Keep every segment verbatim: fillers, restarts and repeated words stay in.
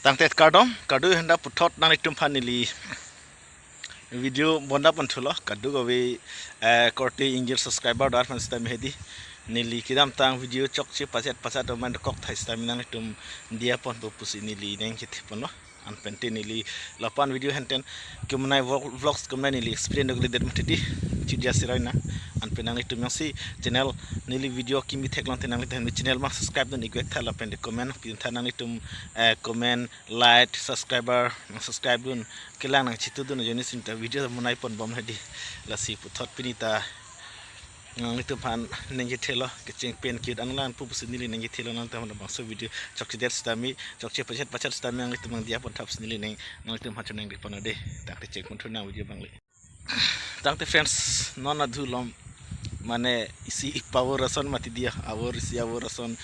Tangte kardom, kardom henda puthot nanglitum aphan neli video bonda pon thulo, kadokave, eh, korte ingjir subscriber do-an aphan sitame hedi. Neli kedamtang video chokche pachet pachet amen kok thai sitame nanglitum diya ponpo pusi neli nangchethe ponlo. Anpente neli lapu-an video henten kemenei vlog-, vlogs kemenei neli explain dok ledet mati di. Chit ja sirai na. Anpen nanglitum jongsi channel neli video kimi theklong te nanglitum channel abang subscribe dun igwek tha lapen de comment pin tha nanglitum, eh, comment, like, subscriber, nang subscribe dun, kelang nangchitu dun ajoine sinta video menei ponbom hedi. Lasi puthot pini ta nanglitum aphan nangchethelo, kecheng pen cute an lang pu pusi neli nangchethelo, nangtum labangso video chokchedet sitame, chokche pachet pachet sitame nanglitum nangdiya pon thap pusi neli nang, nanglitum aphan chonang ri pon de. Tangte chek pon thu nang video abang le. Tangte friends, non adhu lom, mane isi ipavor ason mati diya, avor isi avor ason,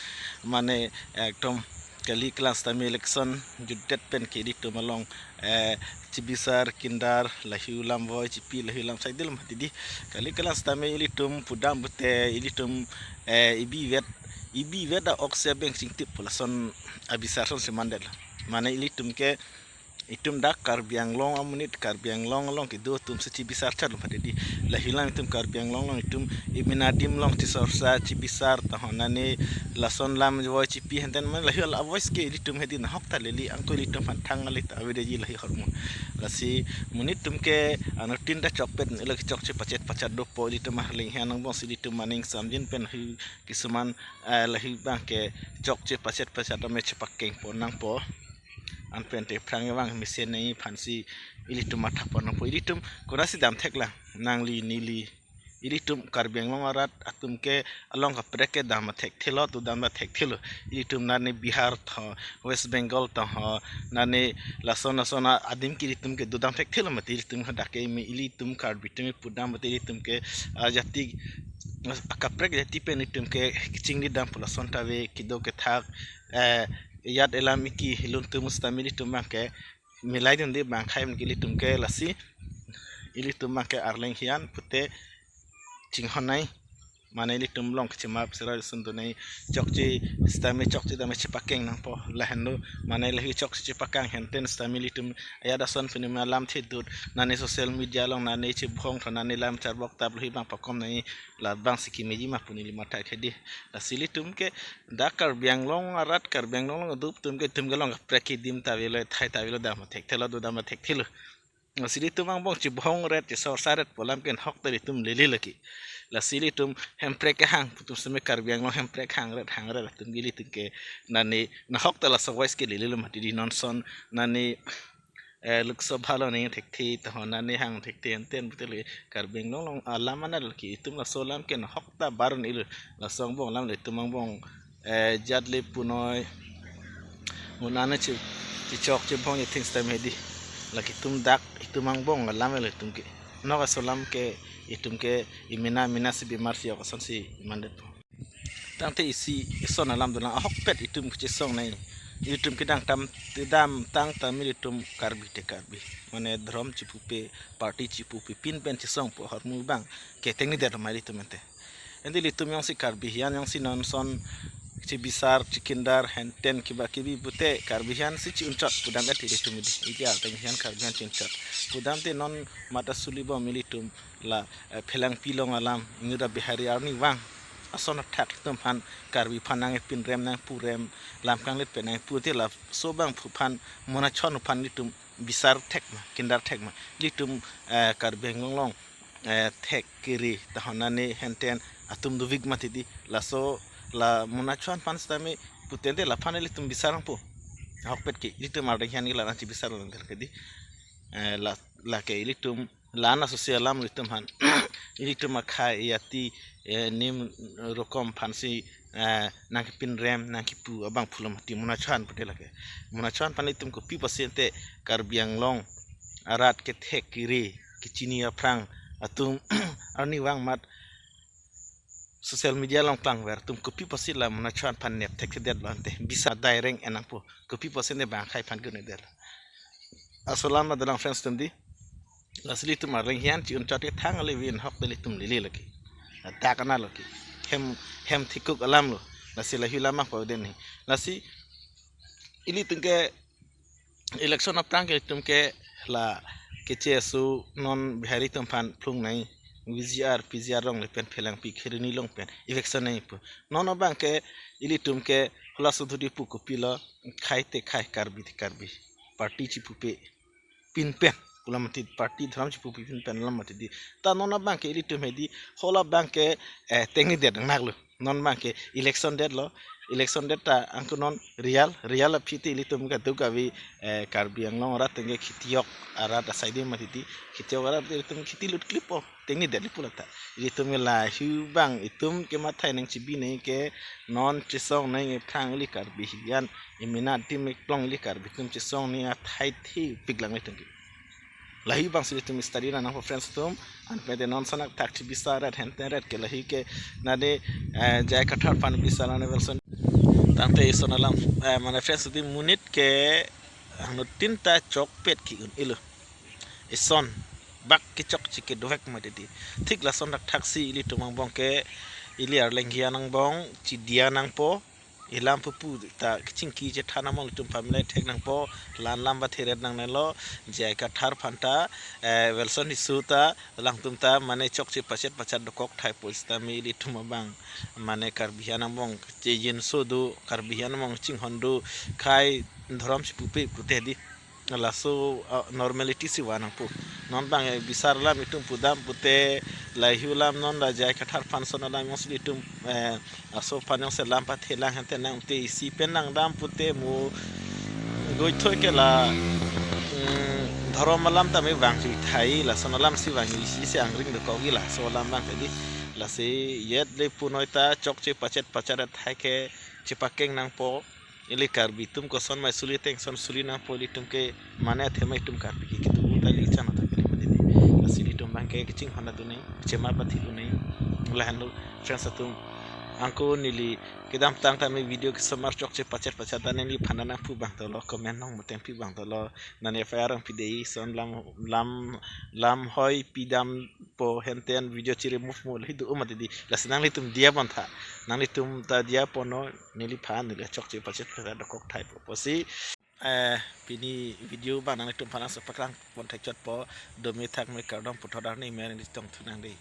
mane ekdom kali kelang sitame election jutdet pen ke ilitum along, eh, chibisar kindar, lahei alam voi chipi, lahei alam sai dil mati di. Kali kelang sitame ilitum pudam pute ilitum, eh, ibivet, ibivet a-ok si abeng chingtip pu lason abisar ason si mandetlo. Mane ilitum ke, itum dak Karbi Anglong amonit, Karbi Anglong along kedo atum si chibisar chatlo mati di. Lahei alam itum Karbi Anglong along itum imina adim along chisorsa chibisar tahon nane lason alam voi chipi henten mane lahei alam avoice ke ilitum hedi nahok ta lele, angko ilitum aphan thang ale ta avedet ji lahei ahormu. Lasi monit atum ke anuttin ta chokpet, ila kechokche pachet pachet dopo, ilitum arleng hian angbong si ilitum maning samjin pen hu kisuman, eh, lahei abang ke chokche pachet pachet ame chepakeng pon nangpo. Anpente aphrang abang mesen nangji aphan si ilitum matha pon nangpo. Ilitum konat si dam theklang, nangli neli. Ilitum Karbi Anglong arat atum ke along kaprek ke dam thekthelo, tu dam thekthelo. Ilitum nane Bihar tho, West Bengal tho, nane lason lason adim ke ilitum ke dodam thekthelo mati ilitum hadak ke imi ilitum Karbi atum pudam mati ilitum ke, ah, jati, ah, kaprek jati pen ilitum ke kechingli dam pu lason ta ave, kedo kethak, eh, ejat elam iki hilun tumus ta ilitum abang ke milai dun di bang khai ke ilitum ke lasi ilitum abang ke arleng hian pute chinghon nai, mane ilitum along kechemap sera sun tu nai, chokche sitame chokche tame chepakeng nangpo lahenlo, mane lahei chokche chepakang henten sitame ilitum ajat ason pini ma alam thedut, nane social media along nane chibhong tho nane alam charbok tap lahei abang pakom nai, labang si kimeji ma pu neli matha khedi. Lasi ilitum ke dak Karbi Anglong arat, Karbi Anglong along adup atum ke itum ke along kaprek kedim ta avelo, thai ta avelo, dam thekthelo, dodam thekthelo. Lasi ilitum angbong chibhong ret, chisorsa ret pu alam ke nahok ta ilitum lele lake. Lasi ilitum hemprek kehang pu atum sitame Karbi Anglong hemprek hang ret hang ret atum ke ilitum ke nane nahok ta laso voice ke lelelo mati di, non ason nane, eh, Lok Sabha along nang thekthe tahon nane hang thekthe henten pute le Karbi Anglong along alam anat lake, itum laso alam ke nahok ta bar un-elo, laso angbong alam le itum angbong, eh, jat le punoi, mo nane chi, chichok chibhong ithing sitame hedi. Lake itum dak itum angbong alam le itum ke. Nok aso alam ke itum ke imina mina si bimar si ok ason si mandetpo. Tangte isi ison alam dolang ahokpet itum kechesong nai. Itum kedam tam, kedamtang tame ilitum Karbi te Karbi. Mane dhorom chipupe, party chipupe, pin pen chesongpo ahormu abang ketengnedet ma ilitum ente. Ente ilitum jongsi Karbi hian jongsi non ason chibisar chikindar henten kiba kibi pute Karbi hian si chi-unchot pudam et ilitum di. Iti arteng hian Karbi hian chi-unchot. Pudam te non mata suli bom ilitum la, eh, Phelangpi along alam, inut a-Bihari arnivang ason athak itum aphan, Karbi aphan nangpinrem nangpurem, lam kanglit pen nangpu te laso abang aphan, monachon aphan ilitum bisar thek ma, kindar thek ma, ilitum, eh, Karbi Anglong along, eh, thek kiri tahon nane henten atum dovik mati di, laso la monachon aphan sitame putente laphan ilitum bisar nangpo. Ahokpet ke ilitum arleng hian ke la nangchibisar lang ter ke di. Eh, la, lake ilitum la-an aso si alam ilitum aphan, ilitum akhei ajati, eh, nim rokom aphan si, eh, nangkepinrem nangkepu abang pulo mati monachon pute lake. Monachon aphan ilitum kopi pusi ente Karbi Anglong arat kethek kiri kechini aphrang atum arnivang mat social media along klangver atum kopi pusi la monachon aphan nep thekthedetlo ante. Bisar direct en nangpo. Kopi pusi ente bang khai aphan gun-edet. Aso alam ma dolang friends atum di. Lasi ilitum arleng hian chi-unchot ke thang ale vin ahok ta ilitum lele lake. Dak anat lake. Hem, hem thikuk alam lo. Lasi lahei alam ma pau den ni. Lasi ilitum ke Election aphrang ke itum ke la keche aso non Bihari atum aphan phlung nai, V G R, P G R along le pen phelangpi kheroni along pen eviction nai pu. Non abang ke ilitum ke hula sudhuri pu kopilo, khai te khai, Karbi te Karbi. Party chipupe pinpen pu alam mati, party dhorom chipupe pinpen alam mati di. Ta non abang ke ilitum hedi, hula abang ke, eh, tengni det nang lo. Non abang ke election det lo, election det ta angko non real, real aphi te ilitum kadokave, eh, Karbi Anglong arat tengke khitiok arat asai di mati di, khitiok arat ilitum khiti lut klipo, tengni det li pu lata. Ilitum ke lahei abang itum ke mathai nangchibi nai ke non chesong nai aphrang ili Karbi hian, imina dim eklong ili Karbi atum chesong nai athai thepik lang itum ke. Lahei abang si ilitum study nang nangpo friends atum, anpede non sanak thak chi bisa ret henten ret ke lahei ke nade, eh, J I Kathar aphan bisa lane Wilson. Tangte ison alam, eh, mane friends atum monit ke anuttin ta chokpet ki-un ilo. Ison bak kechokche kedovek mati di. Thik lason dak thaksi ilitum angbong ke ili arleng hian angbong chidia nangpo. Ilam pupu ta kechingki chethan among itum pamilai thek nangpo, lan lam ba theret nang nelo, J I Kathar aphan ta, eh, Wilson Tisso ta, alangtum ta, mane chokche pachet pachet dokok thai pu sitame ilitum abang, mane Karbi hian angbong, chejinso do, Karbi hian angbong chinghon do, khai dhorom chipupe pute di. Laso, ah, normality si va nangpo. Non abang, eh, bisar alam itum pudam pute lahei alam non la J I Kathar aphan son alam yong si itum, eh, aso aphan yong si lam pathe lang henten nang te isi pen nang dam pute mo goithoi ke la, mm, dhorom alam ta me vangjuithai, lason alam si vangjuisi si angring dokok ila, laso alam abang ke di. Lasi yet le punoi ta chokche pachet pachet athai ke chepakeng nangpo. Ili Karbi atum koson mai suli tengson suli nangpo, ilitum ke mane athema itum Karbi ke kitu ta ili chana ta kali mati di. Lasi ilitum abang ke kechinghon ta dunei, chema pathi dunei. Lahenlo friends atum, angko neli kedamtang tame video kesomar chokche pachet pachet ta neliphan nangpu abang dolo, comment nang muteng pi abang dolo, nane F I R nangpi dei, son lam, lam, lam hoi pidam po henten video chi remove mo lahei do mati di. Lasi nanglitum diya pon tha, nanglitum ta diya pon non, neliphan neli chokche pachet pachet dokok thai po pusi, eh, pini video abang nanglitum aphan nangso paklang pon thekchot po, dome thakme kardom puthot arni mer neli tong thu nang dei.